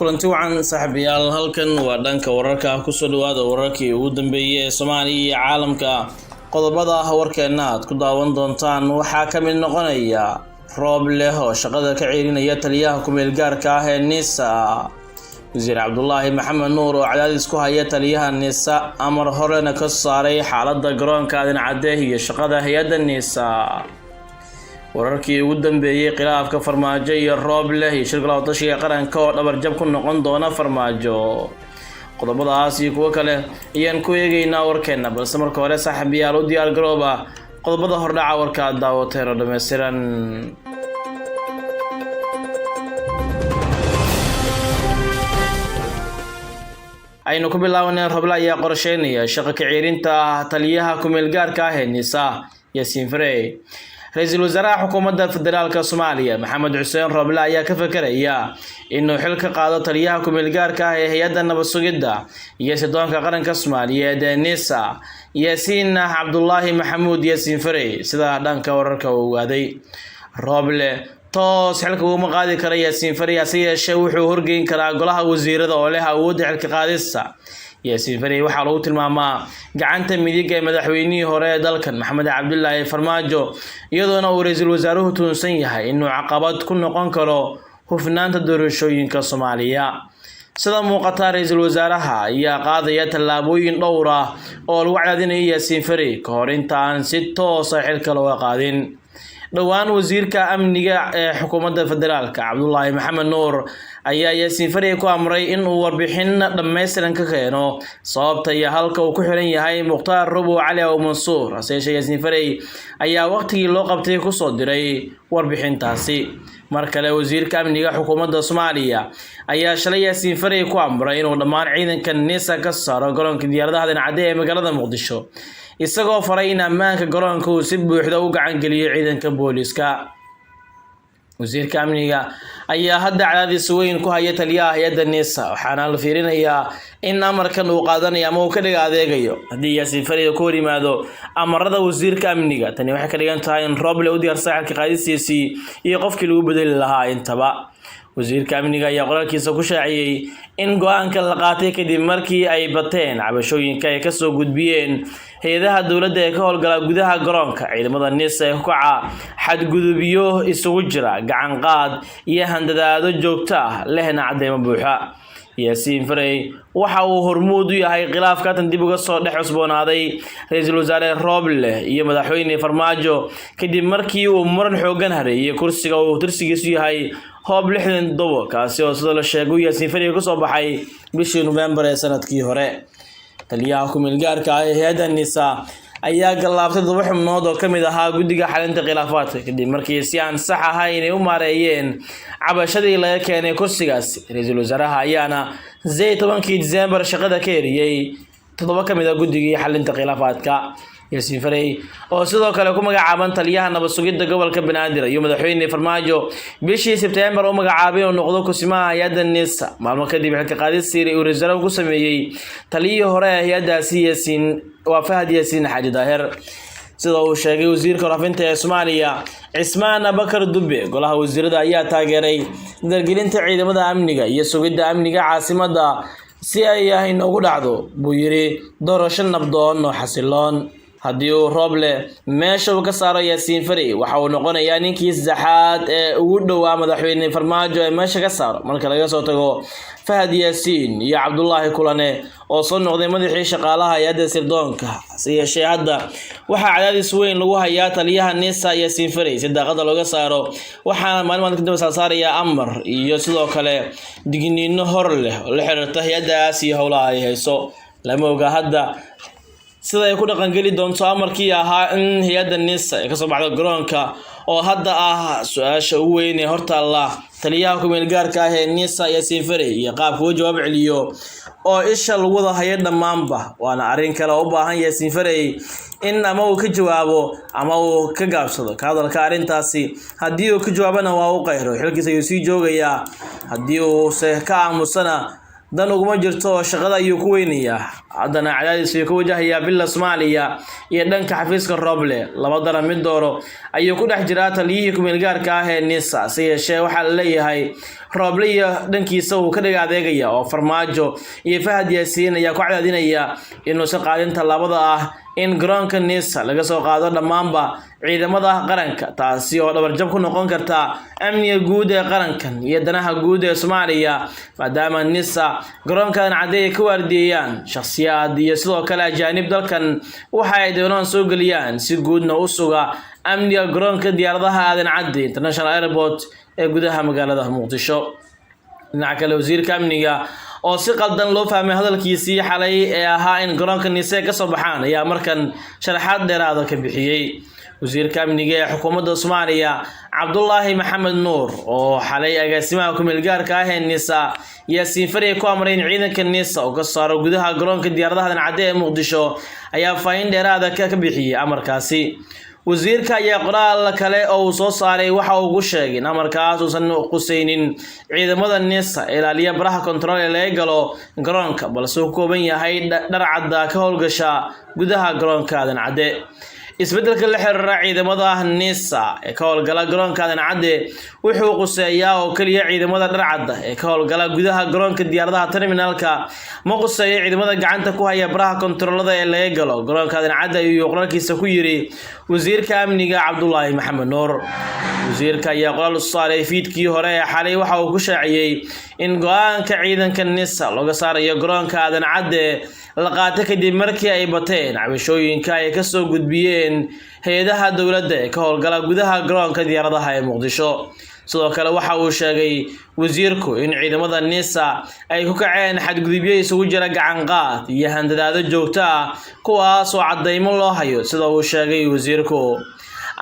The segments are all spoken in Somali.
Kulanti wacan, saaxiibayaal. Halkan waa dhanka wararka. Kusoo dhawaada wararkii ugu dambeeyey ee Soomaaliya iyo caalamka. Qodobada warkeena aad ku daawan doontaan waxaa ka mid noqonaya Roob leh oo shaqada ka ceerinaya taliyaha kumeel gaarka ah ee NISA, Wasiir Cabdulaahi Maxamed Nuur oo cadaadis ku haya taliyaha NISA, amar horena ka saaray xaaladda garoonka Aadan Cadde iyo shaqada hay-adda NISA, wararkii ugu dambeeyey khilaafka Farmaajo iyo Roobleh, iyo shirka wadatashiga qaranka oo dhabarjab ku noqon doona Farmaajo. Qodobadaas iyo kuwo kale ayaan ku eegeynaa warkeena, balse marka hore, saaxiibayaal, u diyaar garooba qodobada hordhaca warka aad daawateen oo dhammaystiran. Aynu ku bilaabanay, Roble ayaa qorsheynaya shaqo kaciirinta taliyaha kumeel gaarka ah ee NISA, Yaasiin Farey. Ra-iisul wasaaraha xukuumadda federaalka Soomaaliya, Maxamed Xuseen Roble, ayaa ka fekeraya inuu xil ka qaado taliyaha kumeel gaarka ah ee hay-adda nabad sugidda iyo sirdoonka qaranka Soomaaliyeed ee NISA, Yaasiin Cabdulaahi Maxamuud, Yaasiin Farey, sida dhanka wararka uu ogaaday. Roble toos xilka uguma qaadi kara Yaasiin Farey, hase yeeshee wuxuu horgeyn karaa golaha wasiirada oo leh awoodda xilka qaadista. Yaasiin Farey waxaa lagu tilmaamaa gacanta midig ee madaxweynihii hore ee dalkan, Maxamed Cabdilaahi Farmaajo, iyadoona uu ra-iisul wasaaruhu tuunsan yahay inuu caqabad ku noqon karo hufnaanta doorashooyinka Soomaaliya. Sida muuqata, ra-iisul wasaaraha ayaa qaadaya tallaabooyin dhowr ah oo lagu cadaadinayo Yaasiin Farey ka hor inta aan si toosa xilka looga qaadin. Dhowaan wasiirka amniga ee xukuumadda federaalka, Cabdulaahi Maxamed Nuur, ayaa Yaasiin Farey ku amray in uu warbixin dhammaystiran ka keeno sababta iyo halka uu ku xiran yahay Mukhtaar Rubow Cali Aw Mansuur. Hase yeeshee, Yaasiin Farey ayaa waqtigii loo qabtay kusoo diray warbixintaasi. Mar kale, wasiirka amniga xukuumadda Soomaaliya ayaa shalay Yaasiin Farey ku amray inuu dhammaan ciidanka NISA ka saaro garoonka diyaaradaha Aadan Cadde ee magaalada Muqdisho, isagoo faray in ammaanka garoonka uu si buuxda u gacan geliyo ciidanka booliiska. Wasiirka amniga ayaa hadda cadaadis weyn ku haya taliyaha hay-adda NISA, waxaana la fiirinayaa in amarkan uu qaadanayo ama uu ka dhiga adeegayo. Haddii Yaasiin Farey ku hor yimaado amarada wasiirka amniga, tani waxay ka dhigan tahay in Roble u diyaarsan xilka qaadistiisii iyo qofkii lagu bedeli lahaa intaba. Wasiirka amniga ayaa qoraalkiisa ku shaaciyey in go-aankan la qaatay kadib markii ay bateen cabashooyinka ay kasoo gudbiyeen hay-adaha dowladda ee ka howlgala gudaha garoonka ciidamada NISA ee ku kaca xadgudubyo isugu jira gacan qaad iyo handadaado joogto ah, lehna cadeymo buuxa. Yaasiin Farey waxa uu hormuud u yahay khilaafka tan dib uga soo dhex cusboonaaday ra-iisul wasaare Rooble iyo madaxweyne Farmaajo, kadib markii uu muran xoogan hareeyay kursiga uu tirsigiisu yahay Hoob 67, kaasi oo sida la sheegay Yaasiin Farey kasoo baxay bishii Nofembar ee sanadkii hore. Taliyaha kumeel gaarka ah ee hay-adda NISA ayaa gallaabtay 7 xubnood oo kamid ahaa guddiga xalinta khilaafaadka, kadib markii si aan sax ahayn ay u maareeyeen cabashadii laga keenay kursigaasi. Ra-iisul wasaaraha ayaana 18-kii Disembar shaqada ka eriyey 7 ka mid ah guddigii xalinta khilaafaadka. Yaasiin Farey oo sidoo kale ku magacaaban taliyaha nabad sugidda gobolka Banaadir iyo madaxweyne Farmaajo bishii Sebteembar u magacaabay inuu noqdo kusimaha hay-adda NISA, maalmo kadib xilka qaadistii uu ra-iisul ku sameeyey taliyihii hore ee hay-addaasi, Yaasiin, waa Fahad Yaasiin Xaaji Daahir. Sida uu sheegay wasiirka warfaafinta ee Soomaaliya, Cismaan Abakar Dube, golaha wasiirada ayaa taageeray dargelinta ciidamada amniga iyo sugidda amniga caasimadda si ay inoogu dhacdo, buu yiri, doorasho nabdoon oo xasiloon. Haddii uu Rooble meesha uu ka saaro Yaasiin Farey, waxa uu noqonayaa ninkii saddexaad ee ugu dhowaa madaxweyne Farmaajo ee meesha ka saaro, marka laga soo tago Fahad Yaasiin iyo Cabdulaahi Kulane oo soo noqday madaxii shaqaalaha hay-adda sirdoonka. Hase yeeshee, hadda waxaa cadaadis weyn lagu hayaa taliyaha NISA, Yaasiin Farey, si daaqada looga saaro, waxaana maalin maalin kadib saarsaarayaa amar iyo sidoo kale digniino hor leh oo la xiriirta hay-addaas iyo howlaha ay hayso. Lama oga hadda sida ay ku dhaqangeli doonto amarkii ahaa in hay-adda NISA ay kasoo baxdo garoonka, oo hadda ah su-aasha ugu weyn ee hortaalla taliyaha kumeel gaarka ah ee NISA, Yaasiin Farey, iyo qaabka uu jawaab celiyo oo isha lagu wada hayo dhammaanba. Waana arrin kale oo u baahan Yaasiin Farey in ama uu ka jawaabo ama uu ka gaabsado ka hadalka arrintaasi. Haddii uu ka jawaabana, waa u qayro, xilkiisa ayuu sii joogayaa. Haddii uuse ka aamusana Dan uguma jirto oo shaqada ayuu ku weynayaa. Haddana cadaadis ayuu ka wajahayaa Villa Soomaaliya iyo dhanka xafiiska Roble. Laba daran mid dooro ayuu ku dhex jiraa taliyihii ku-meelgaarka ah ee NISA. Se yeeshee waxaa la leeyahay Roble iyo dhankiisa uu ka dhiga adeegaya, oo Farmaajo iyo Fahad Yaasiin ayaa ku cadaadinaya inuusan qaadin tallaabada ah in garoonka NISA laga soo qaado dhammaanba ciidamada qaranka, taasi oo dhabarjab ku noqon karta amniga guud ee qarankan iyo danaha guud ee Soomaaliya, maadaama NISA garoonkan cadde ay ka waardiyeeyaan shakhsiyaad iyo sidoo kale ajaanib dalkan waxa ay doonaan soo geliyaan, si guudna u suga amniga garoonka diyaaradaha Aadan Cadde International Airport ee gudaha magaalada Muqdisho. Dhinaca kale, wasiirka amniga oo si qaldan loo fahmay hadalkiisii xalay ee ahaa in garoonka NISA ka soo baxaan ayaa markan sharaxaad dheeraada ka bixiyey. Wasiirka amniga ee xukuumadda Soomaaliya Cabdulaahi Maxamed Nuur oo xalay agaasimaha ku-meelgaarka ah ee NISA Yaasiin Farey ku amray in ciidanka NISA uu ka saaro gudaha garoonka diyaaradaha Aadan Cadde ee Muqdisho ayaa faahin dheeraada ka bixiyey amarkaasi. Wasiirka ayaa qoraal kale oo uu soo saaray waxa uu ku sheegay in amarkaas uusan qusaynin ciidamada NISA ilaaliya baraha kontarool ee laga galo garoonka, balse uu ka kooban yahay dharcadda ka howlgasha gudaha garoonka Aadan Cadde. Isbeddelka la xiriira ciidamada NISA ee ka howlgala garoonka Aadan Cadde wuxuu quseeyaa oo keliya ciidamada dharcadda ee ka howlgala gudaha garoonka diyaaradaha terminalka, ma quseeyo ciidamada gacanta ku haya baraha kontaroolada ee laga galo garoonka Aadan Cadde, ayuu qoraalkiisa ku yiri wasiirka amniga Cabdulaahi Maxamed Nuur. Wasiirka ayaa qoraal u saaray fiidkii hore ee xalay waxa uu ku shaaciyey in go-aanka ciidanka NISA looga saarayo garoonka Aadan Cadde la qaatay kadib markii ay bateen cabashooyinka ay kasoo gudbiyeen hay-adaha dowladda ee ka howlgala gudaha garoonka diyaaradaha ee Muqdisho. Sidoo kale waxa uu sheegay wasiirku in ciidamada NISA ay ku kaceen xadgudubyo isugu jira gacanqaad iyo handadaado joogto ah, kuwaas oo caddaymo loo hayo, sida uu sheegay wasiirku.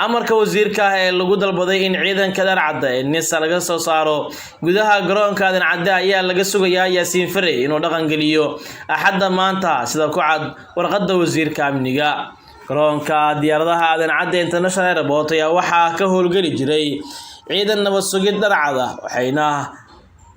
Amarka wasiirka ah ee lagu dalbaday in ciidanka dharcadda ee NISA laga soo saaro gudaha garoonka Aadan Cadde ayaa laga sugayaa Yaasiin Farey inuu dhaqangeliyo Axadda maanta, sida ku cad warqadda wasiirka amniga. Garoonka diyaaradaha Aadan Cadde International Airport ayaa waxaa ka howlgeli jiray ciidan nabad sugid dharcada, waxayna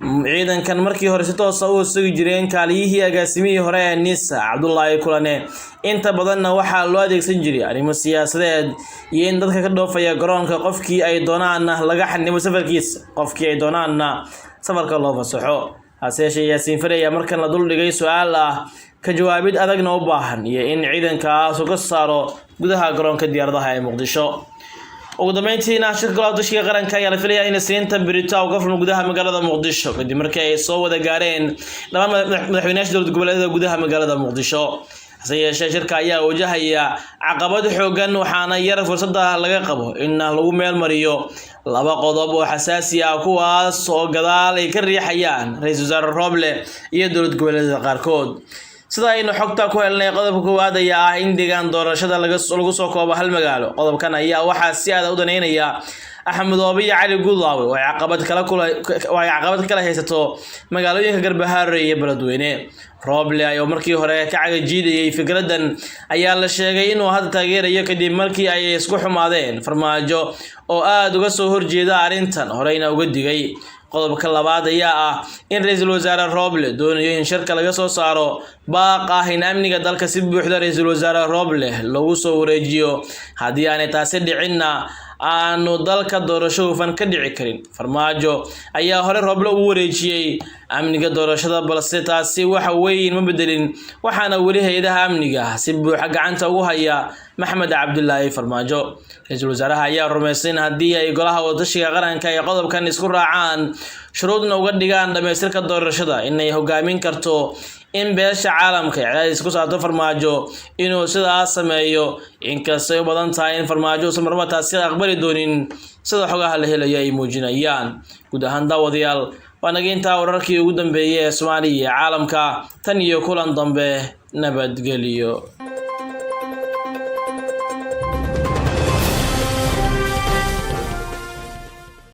ciidankan markii hore si toosa u sugi jireen kaaliyihii agaasimihii hore ee NISA Cabdulaahi Kulane. Inta badanna waxaa loo adeegsan jiray arrimo siyaasadeed iyo in dadka ka dhoofaya garoonka qofkii ay doonaanna laga xanimo safarkiisa, qofkii ay doonaanna safarka loo fasaxo. Hase yeeshee Yaasiin Farey ayaa markan la duldhigay su-aal ah ka jawaabid adagna u baahan iyo in ciidankaas uu ka saaro gudaha garoonka diyaaradaha ee Muqdisho. Ugu dambeyntiina, shirka golaha dushiga qaranka ayaa la filayaa in Isniinta berito uu ka furmo gudaha magaalada Muqdisho, kadib markii ay soo wada gaareen dhammaan madaxweynayaasha dowlad goboleedyada gudaha magaalada Muqdisho. Hase yeeshee shirka ayaa wajahaya caqabad xoogan, waxaana yar fursadda laga qabo in lagu meel mariyo laba qodob oo xasaasi ah, kuwaas oo gadaal ay ka riixayaan ra-iisul wasaare Roble iyo dowlad goboleedyada qaarkood. Sida aynu xogta ku helnay, qodobka koowaad ayaa ah in deegaan doorashada lagu soo koobo hal magaalo. Qodobkan ayaa waxaa si aada u daneynaya Axmed Oobe iyo Cali Gudlaawe, oo ay caqabad kala haysato magaalooyinka Garbahaare iyo Beledweyne. Roble oo markii hore ka cagajiidayay fikraddan ayaa la sheegay inuu hadda taageerayo, kadib markii ay isku xumaadeen Farmaajo oo aada uga soo horjeeda arrintan, horeyna uga digay. Qodobka labaad ayaa ah in ra-iisul wasaare Roble doonayo in shirka laga soo saaro baaq ah in amniga dalka si buuxda ra-iisul wasaare Roble lagu soo wareejiyo, haddii aanay taasi dhicinna aanu dalka doorasho hufan ka dhici karin. Farmaajo ayaa hore Roble ugu wareejiyey amniga doorashada, balse taasi waxa weyn ma bedelin, waxaana weli hay-adaha amniga si buuxa gacanta ugu haya Maxamed Cabdilaahi Farmaajo. Ra-iisul wasaaraha ayaa rumaysan in haddii ay golaha wadatashiga qaranka ay qodobkan isku raacaan, shuruudna uga dhigaan dhamaystirka doorashada, inay hogaamin karto in beesha caalamka ay cadaadis ku saarto Farmaajo inuu sidaas sameeyo, inkastay u badan tahay in Farmaajo uusan marba taasi aqbali doonin, sida xogaha la helayo ay muujinayaan. Guud ahaan daawadayaal, waa naga intaa wararkii ugu dambeeyey ee Soomaaliya iyo caalamka. Tan iyo kulan dambe, nabadgeliyo.